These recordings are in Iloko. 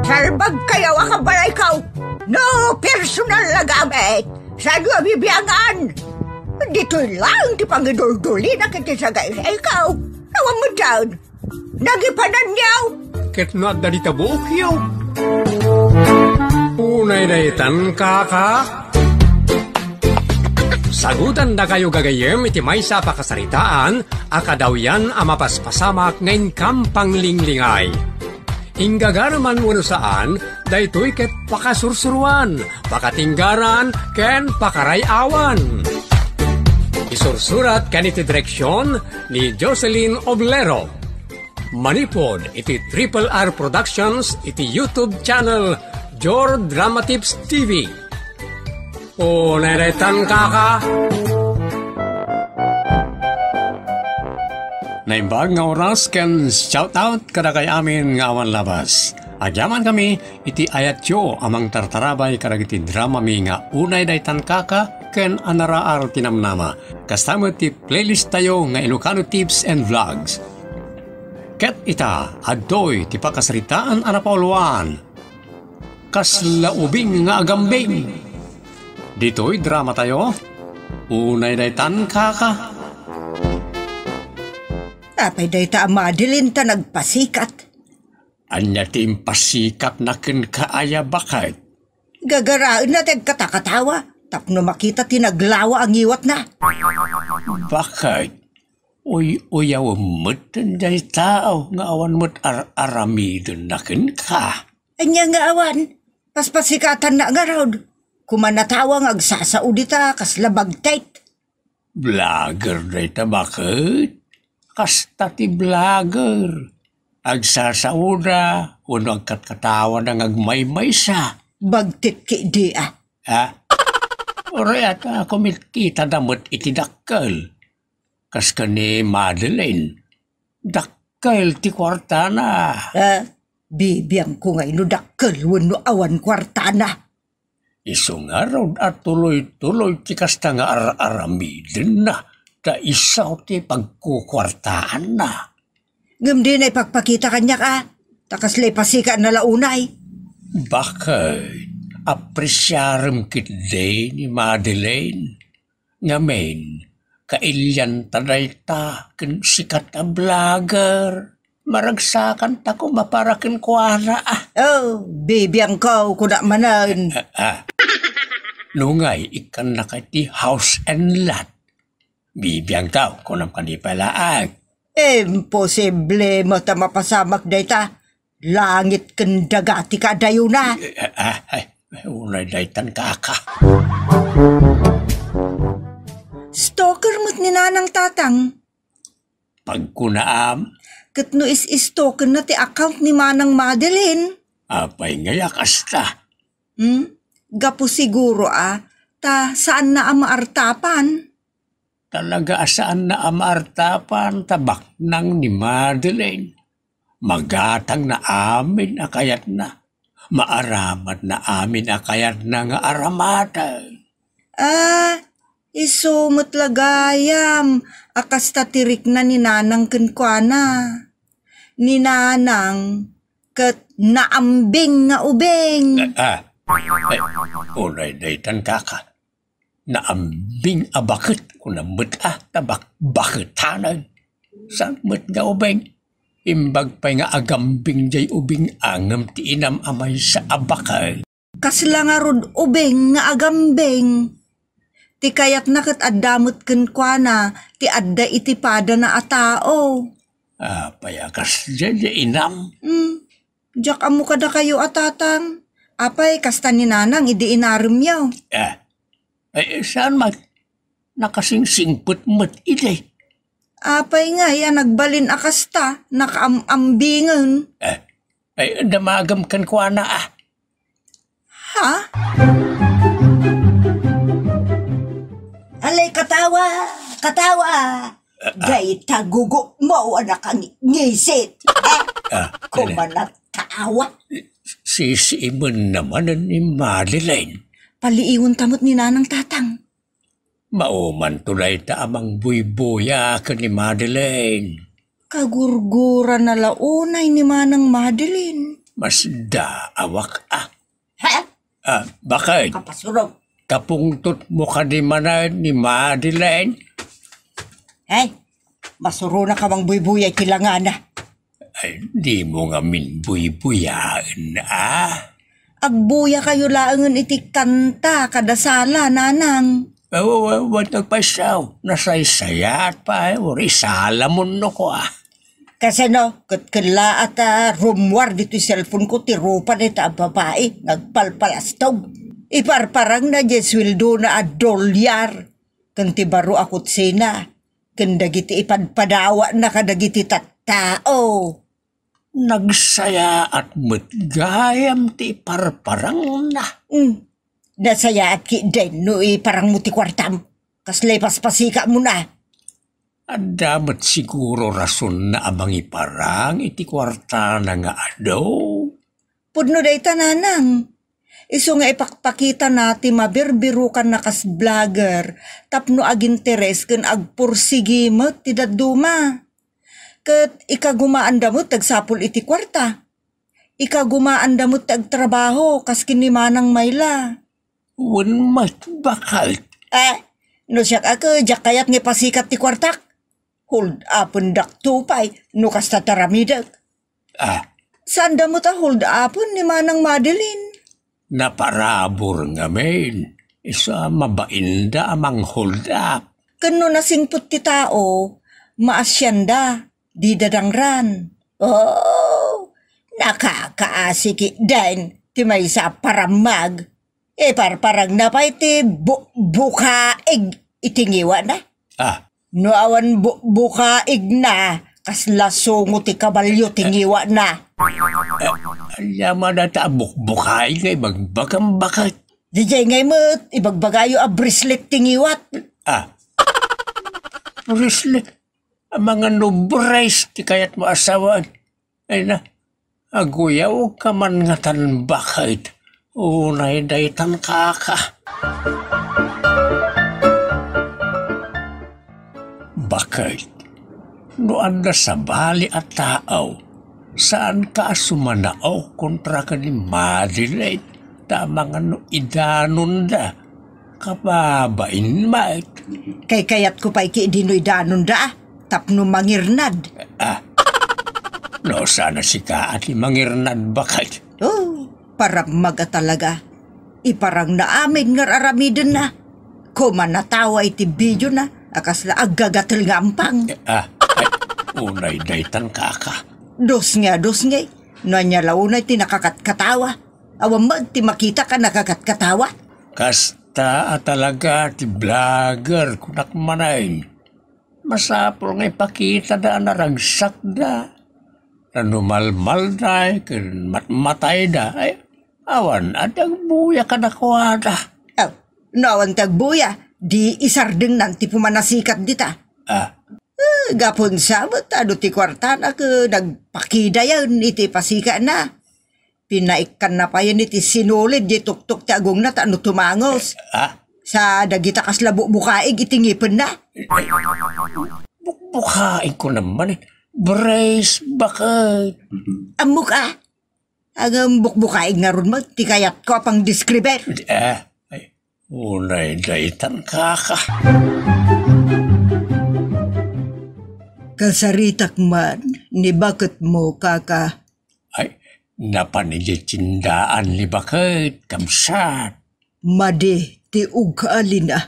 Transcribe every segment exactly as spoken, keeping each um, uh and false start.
Salbagkayo a kabalayko. No personal a gamit, saanyo a bibiangan. Ditoy laeng ti pangiduldulina iti sagaysayko. Awan metten. Nagipananyo. Ket no adda dita buokyo. Unay daytan, kaka. Sagutandakayo gagayyem iti maysa a pakasaritaan a kadawyan a mapaspasamak nga inkam panglinglingay. Inggagara man wenno saan, daytoy ket pakasursuroan, pakatinggaran, ken pakaray-awan. Isursurat ken iti direksion ni Jocelyn Oblero. Manipud iti Triple R Productions iti YouTube channel Jor Drama Tips T V. Unay daytan, kaka. Naimbag nga oras ken shout out kadakay amin nga awan labas. Agyaman kami iti ayatyo a mangtartarabay kadagiti dramami nga Unay daytan, kaka ken Anaraar ti namnama. Kasta met ti playlist tayo nga Ilocano Tips and Vlogs. Ket ita, adtoy ti pakasaritaan a napauluan. Kasla ubing nga agambing. Ditoy drama tayo. Unay daytan, kaka. Apay dayta a Madeline ta nagpasikat? Ania ti impasikatna kenka aya, baket? Gagaraenna ti agkatakatawa tapno makita ti naglawa a ngiwatna. Baket? Uy-uyaw met dayta nga awan met ar-aramidenna kenka. Ania nga awan? Paspasikatanna ngarud. Koma natawa nga agsasao dita kasla bagtit. Vlogger dayta, baket? Kasta ti vlogger. Agsasaoda wenno agkatkatawana nga agmaymaysa. Bagtit ketdi a. Ha? Uray, ata kumitkita da met iti dakkel. Kas ken ni Madeline, dakkel ti kuartana. Eh, bibiangko ngay no dakkel wenno awan kuartana. Isu ngarud a tuloy-tuloy ti kasta nga ar-aramidenna, ta isu ti pagkukuartaanna. Ngem dina ipakpakita kaniak a, ta kasla ipasika na la unay. Baket, apresiarem ketdi ni Madeline. Ngamin, kailianta dayta ken sikat a vlogger. Maragsakanta koma para kenkuana, ah. Oh, bibiangko, kuna manen. Ah, ah. Nungay, ikkannaka iti house and lot. Bibiangko, kunam kadi pay laeng. Imposible met a mapasamak dayta. Langit ken daga ti kadayona. Eh, ah, ay, unay daytan, kaka. Stalker met ni Nanang, Tatang. Pagkunaam? Ket no is-stalkenna ti account ni Manang Madeline? Apay ngay a kasta? Hmm? Gapu siguro a, ta saanna a maartapan. Talaga a saanna a maartapan ta baknang ni Madeline. Magatangna amin a kayatna. Maaramatna amin a kayatna nga aramaten. Ah, isu met la gayam a kasta ti rikna ni Nanang kenkuana. Ni Nanang ket naambing nga ubing. Ah, ah. Ay, unay daytan, kaka. Naambing a baket, kunam met a, ta bak-, baketanen. Saan met nga ubing? Imbag pay nga agambing jay ubing a ngem ti inam a maysa a baket. Kasla ngarud ubing nga agambing? Ti kayatna ket adda met kenkuana ti adda iti padana a tao. Apay a kasdiay jay inam? Hmm. Diak ammo kadakayo a Tatang. Apay, kasta ni Nanang idi inaremyo? Ah, ay, saan met? Nakasingsingpet met idi. Apay ngay a nagbalin a kasta, nakaam-ambingen? Eh, ay, damagem kenkuana, ah. Ha? Alay, katawa, katawa. Ah, ah. Dayta gugo mo a nakangisit. Ah, ah, koma natawa. Sisiimen na manen ni Madeline. Paliiwenta met ni Nanang, Tatang. Maumanto dayta a mangbuybuya ken ni Madeline. Kagurgurana la unay ni Manang Madeline. Masdaawak a. Ha? Ah, bakit? Kapasurog. Kapungtotmo kadi manen ni Madeline? Ay, masuronaka mangbuybuya iti langana. Ay, dimo ngamin buybuyaen, a? Agbuyakayo laengen iti kanta kada sala, nanang. Aw, aw, aw, aw, nagpaisaw. Nasaysayaat pay, uray isalamonno ko, a. Kasano, ket kella a ta rummuar ditoy cellphone ko ti rupa dayta a babai nga agpalpalastog. Iparparangna diay sueldona a dolyar, ken ti baro a kutsina, ken dagiti ipadpadawana kadagiti tattao. Nagsayaat met gayam ti iparparangna. Hmm. Nasayaat ketdin no iparangmo ti kuartam. Kasla ipaspasikatmona. Adda met siguro rasonna a mangiparang iti kuartana nga adu. Pudno dayta, nanang. Isu nga ipakpakitana ti mabirbirokanna kas vlogger tapno aginteres ken agpursigi met ti dadduma. Ket ikagumaanda met ti agsapul iti kuarta. Ikagumaanda met ti agtrabaho kas ken ni Manang Mayla. Wen met, bakit? Eh, no siak a ket diak kayat nga ipasikat ti kuartak. Hold upendakto pay no kasta ti aramidek. Ah. Saanda met a hold upen ni Manang Madeline. Naparabur ngamin. Isu a mabainda a mang-hold up. Ken no nasingpet ti tao, maasianda, dida dangran. Oh, nakakaasi ketdin ti maysa a parammag. Iparparangna pay ti bukbukaig iti ngiwana. Ah. No awan bukbukaigna, kasla sungo ti kabalio ti ngiwana. Eh, ania man dayta a bukbukaig nga ibagbagam, bakit? Diay ngay met, ibagbagayo a bracelet ti ngiwat. Ah. Bracelet? Amangan no brace ti kayatmo a sawen. Ay na, aguyawka man ngatan, bakit? Unay daytan, kaka. Bakit? No adda sabali a tao, saanka a sumanao kontra ken ni Madeline, ta amangan no idanonda. Kababain met. Kaykayatko pay ketdi no idanonda, tapno mangirnad. Ah. No, saan a sika a ti mangirnad, bakit? Oh, parammag a talaga. Iparangna amin nga ar-aramidenna. Koma natawa iti videona a kasla aggagatel nga ampang. Eh, ah, ay, unay daytan, kaka. Dusnge a dusnge. No ania la unay ti nakakatkatawa. Awan met ti makitak a nakakatkatawa. Kasta a talaga ti vlogger, kunak manen. Masapul nga ipakitada a naragsakda. Ta no malmalda ken matmatayda, ay, awan a ti agbuya kadakuada. Ah, no awan ti agbuya, di isardengnan ti pumanasikat dita. Ah. Eh, gapunsa met no ti kuartana ket nagpakidayen iti pasikatna. Pinaikkanna payen iti sinulid di tuktok ti agongna ta no tumangos. Ah? Sa dagita kasla bukbukaig iti ngipenna. Bukbukaig ko naman. Brace, bakit? Ammok a. Ngem bukbukaig ngarud met ti kayatko a pangdeskriber. Ah, ay, unay daytan, kaka. Kasaritak man ni baketmo, kaka. Ay, napan idiay tindaan ni baket, kabsat. Madi ti ugalina.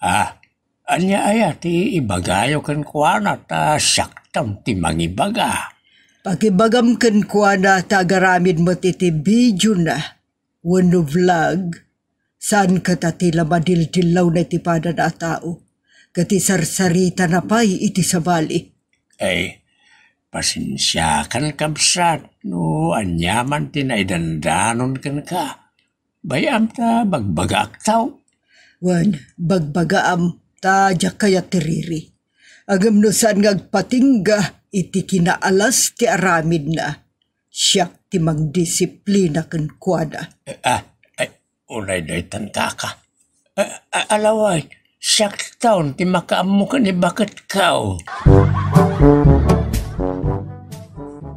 Ah, ania aya ti ibagayo kenkuana ta siakton ti mangibaga? Pakibagam kenkuana ta agaramid met iti videona wenno vlog. Saan kata ti la madildillawna iti padana a tao, ket isarsaritana pay iti sabali. Ay, pasensiakan, kabsat, no aniaman ti naidandanon kenka. Bay-am ta bagbagaak, tao. Wen, bagbagaam ta diak kayat ti riri. Ngem no saan nga agpatingga iti kinaalas ti aramidna, siak ti mangdisiplina kenkuana. Eh, ah, ay, unay daytan, kaka. Eh, a-, alaway, siakton ti makaammo ken ni baketko.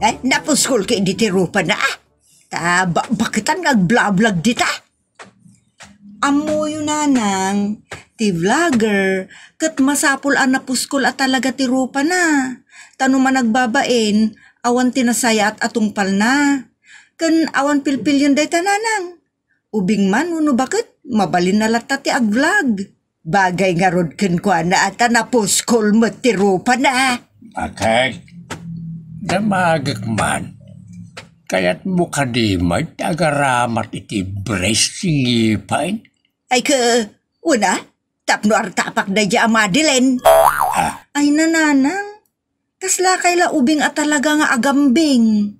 Eh, napuskol ketdi ti rupana, ah. Ta ba-, baketan nga agblablag dita. Ammoyo, nanang, ti vlogger, ket masapul a napuskol a talaga ti rupana. Ta no managbabain, awan ti nasayaat a tungpalna. Ken awan pilpilion dayta, nanang. Ubing man wenno baket, mabalinna latta ti agvlog. Bagay ngarud kenkuana a ta napuskol met ti rupana. Baket, damagek man. Kayatmo kadi met ti agaramat iti brace ti ngipen? Ay, ke, una, tapno artapak daydiay a Madeline. Ah. Ay, nanang, kaslakay la ubing a talaga nga agambing.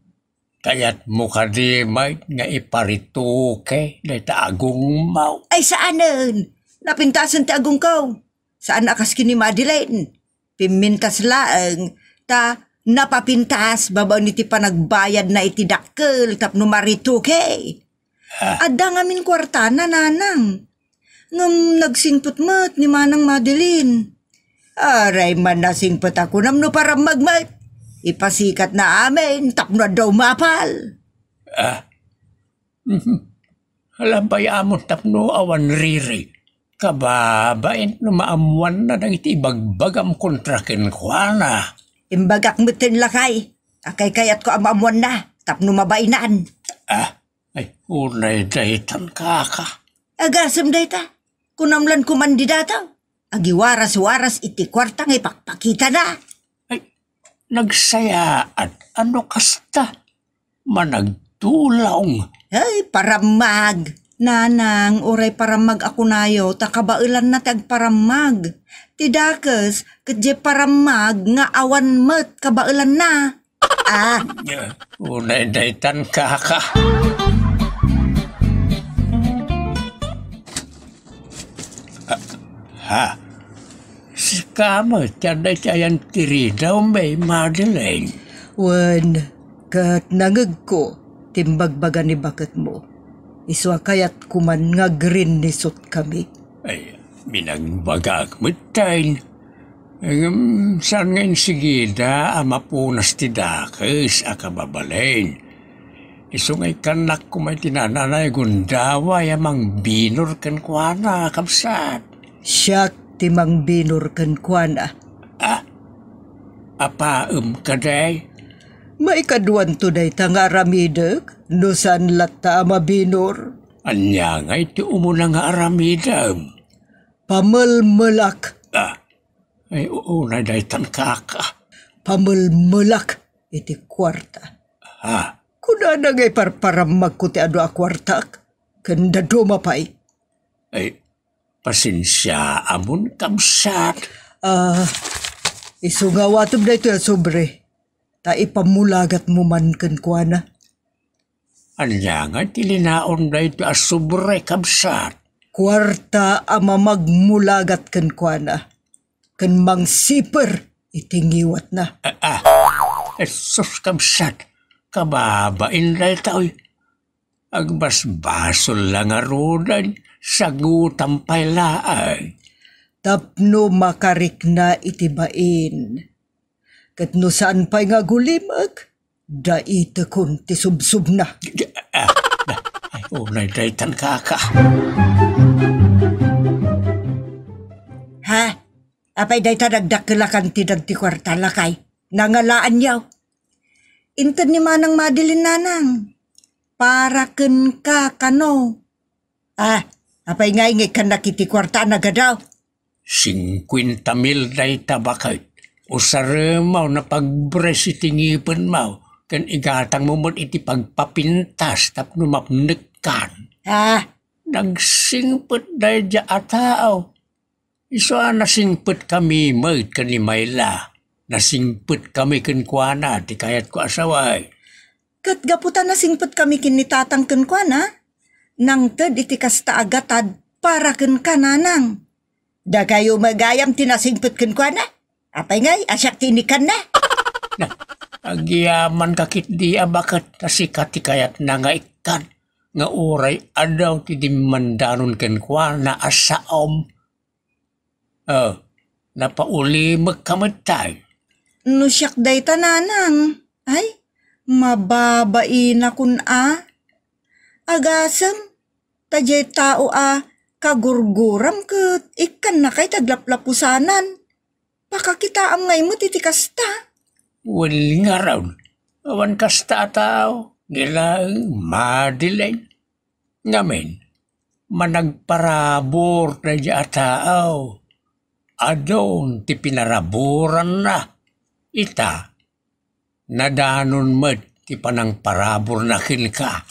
Kayatmo kadi met nga iparituke dayta agongmo? Ay, saanen. Napintasen ti agongko. Saan a kas ken ni Madeline. Pimmintas laeng, ta napapintas babaen iti panagbayadna iti dakkel tapno marituke. Ah. Adda ngamin kuartana, nanang. Ngem nagsingpet met ni Manang Madeline. Aray man nasingpet a kunam no parammag met. Ipasikatna amin tapno adda umapal. Ah. Mhm. Labay amon tapno awan riri. Kababain no maammoanna dagiti ibagbagam kontra kenkuana. Imbagak metten, lakay, a kaykayatko a maammoanna tapno mabainan. Ah, ay, unay daytan, kaka. Agasem dayta. Kunam lan kuman di dataw. Agiwaras-waras iti kuarta nga ipakpakitana. Ay, nagsayaat. Ano kasta? Managtulong. Ay, parammag. Nanang, uray parammag a kunayo, ta kabaelanna ti agparammag. Ti dakes, ket diay parammag nga awan met kabaelanna. Ah. Unay daytan, kaka. Ha? Sika met ti adda iti ayan ti ridawmi, Madeline? Wen, ket nangegko ti imbagbaga ni baketmo. Isu a kayatko man nga agrinnisot kami. Ay, binagbagak metten. Ngem saan nga insigida a mapunas ti dakes a kababalin. Isu nga ikkannak koma iti nananay gundaway a mangbinor kenkuana, kabsat. Siak ti mangbinor kenkuana. Ah, apaem kadi? Maikaduanto dayta nga aramidek, no saan latta a mabinor. Ania ngay ti umuna nga aramidem? Pamelmelak. Ah, ay, unay daytan, kaka. Pamelmelak iti kuarta. Ha? Kunana nga iparparammagko ti adu a kuartak, ken dadduma pay. Ay, pasensiaamon, kabsat. Ah, isu nga awatem daytoy a sobre, ta ipammulagatmo man kenkuana. Ania nga ti linaon daytoy a sobre, kabsat? Kuarta a mamagmulagat kenkuana, ken mangsiper iti ngiwatna. Ah, ah. Jesus, kabsat, kababain daytoy. Agbasbasol la ngaruden, sagutam pay laeng. Tapno makarikna iti bain. Ket no saan pay nga agulimek, daitekon ti subsubna. Ah, ah, ay, unay daytan, kaka. Ha? Apay dayta nagdakkel a kantidad ti kuarta, lakay? Nangalaanyo. Inted ni Manang Madeline, nanang. Para kenka kano? Ah, apay ngay nga ikkannak iti kuarta a nagadu? Singkuenta mil dayta, baket. Usarem no pagbrace iti ngipenmo, ken igatangmo met iti pagpapintas tapno mapnekkan. Ah. Nagsingpet daydiay a tao. Isu a nasingpetkami met ken ni Mayla. Nasingpetkami kenkuana ti kayatko a saway. Ket gapu ta nasingpetkami ken ni Tatang kenkuana, nangted iti kasta a gatad para kenka, nanang. Dakayo met gayam ti nasingpet kenkuana? Apay ngay a siak ti inikkanna? Na, agyamankami ketdi a baket ta sika ti kayatna nga ikkan, nga uray adu ti dimmandanon kenkuana a saom. Oh, napaulimekka met tay. No siak dayta, nanang, ay, mababainakon a. Agasem, ta diay tao a kagurguram ket ikkannaka iti aglaplapusanan. Pakakitaam ngay met iti kasta. Wen ngarud, awan kasta a tao, ni laeng Madeleine. Ngamin, managparabur daydiay a tao. Adun ti pinaraburanna. Ita, nadanon met ti panangparaburna kenka.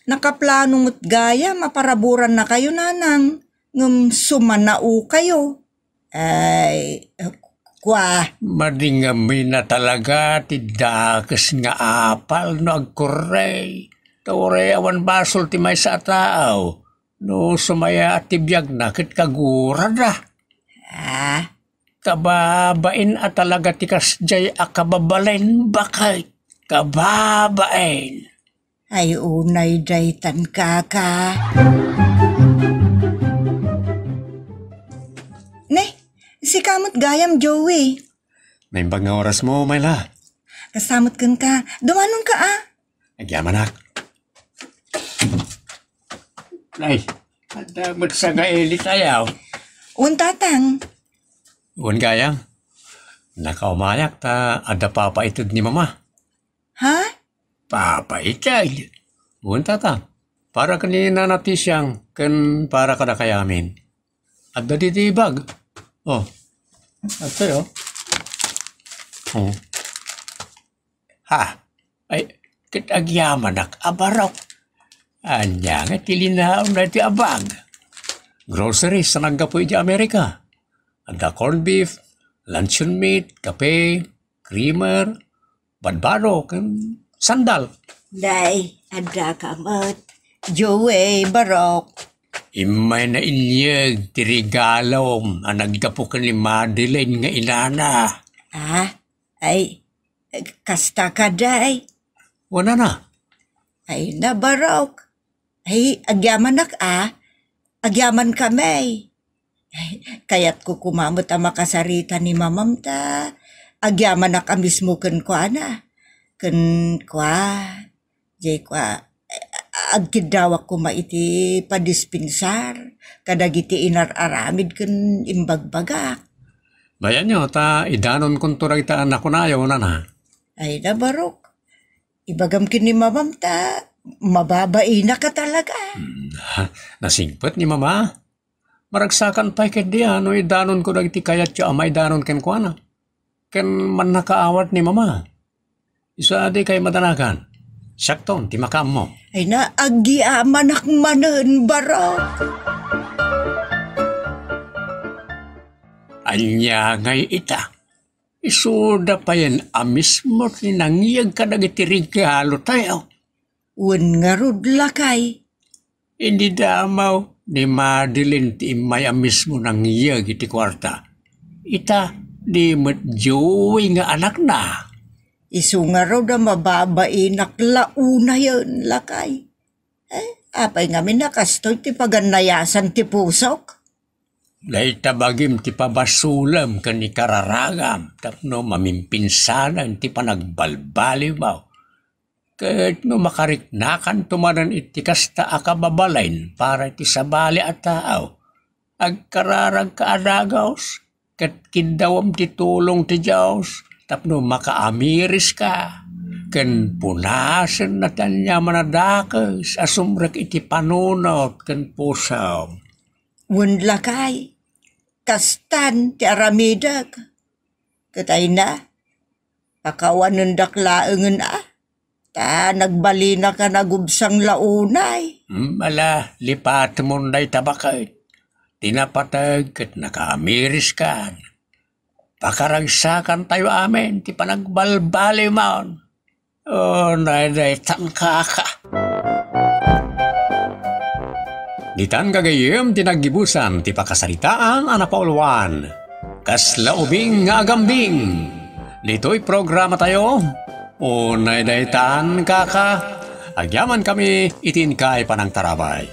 Nakaplano met gayam a paraburannakayo, nanang, ngem sumanaokayo. Ay, kua. Madi ngamin a talaga ti dakes nga apal no agkurrey. Ta uray awan basol ti maysa a tao no sumaya ti biagna ket kagurada. Ah, kababain a talaga ti kasdiay a kababalin, baket. Kababain. Ay, unay daytan, kaka. Ne, sika met gayam, Joey. Naimbag nga orasmo, Myla. Kasta met kenka. Dumanonka, a. Agyamanak. Ay, adda met sa nga ili tayo. Wen, tatang. Wen, gayam. Nakaumayak ta adda papaited ni mama. Ha? Papaited? Wen, tatang. Para ken ni Nana Tisiang ken para kadakayamin. Adda ditoy bag. Oh. Adtoy, oh. Oh. Ha? Ay, ket agyamanak a barok. Ania nga ti linaon daytoy a bag? Groceries a naggapu iti Amerika. Adda corned beef, luncheon meat, kape, creamer, badbado, ken sandal. Day, adda ka met. Joey, barok. Immay na inyeg ti regalom a naggapu ken ni Madeleine nga inana. Ah, ay, kasta ka, day. Wen, nana. Ay, nabarok. Ay, agyamanak, a. Agyaman kami. Ay, kayatko koma met a makasarita ni mamam ta agyamanak a mismo kenkuana. Ken kua, jay kua, agkiddawak koma iti padispensar kadagiti inar-aramid ken imbagbagak. Bayanyo, ta idanonkonto dagita a nakunayo, nana. Ay, nabarok. Ibagam ken ni mamam ta mababainaka talaga. Hmm, ha, nasingpet ni mama. Maragsakan pay ketdi a no idanonko dagiti kayatyo a maidanon kenkuana. Ken mannakaawat ni mama. Isu a dikay madanagan. Siakton ti makaammo. Ay na, agyamanak manen, barok. Ania ngay ita? Isuda payen a mismo ti nangyeg kadagiti regalo tayo. Wen ngarud, lakay. Idi damaw ni Madeline ti immay a mismo nangyeg iti kuarta. Ita, di met Joey nga anakna. Isu ngarud a mababainak la unayen, lakay. Eh, apay ngamin a kastoy ti pagannayasan ti pusok? Dayta bagim ti pabasolem ken ikararagam tapno mamimpinsanen ti panagbalbaliwmo. Ket no makariknakanto manen iti kasta a kababalin para iti sabali a tao, agkararagka a dagus, ket kiddawem ti tulong ti Dios tapno makaamiriska ken punasenna ti aniaman a dakes a sumrek iti panunot ken pusom. Wen, lakay, kastan ti aramidek. Ket ay na, pakawanendak laengen a, ta nagbalinaka nagubsang la unay. Hmm, ala, lipatemon dayta baket. Ti napateg ket nakaamiriskan. Pakaragsakantayo amin ti panagbalbalimon. Oh, naydaytan, kaka. Ditan gagayyem ti naggibusan ti pakasaritaan a napauluan. Kasla ubing nga agambing. Ditoy programa tayo, oh, naydaytan, kaka. Agyaman kami iti inkay panangtarabay.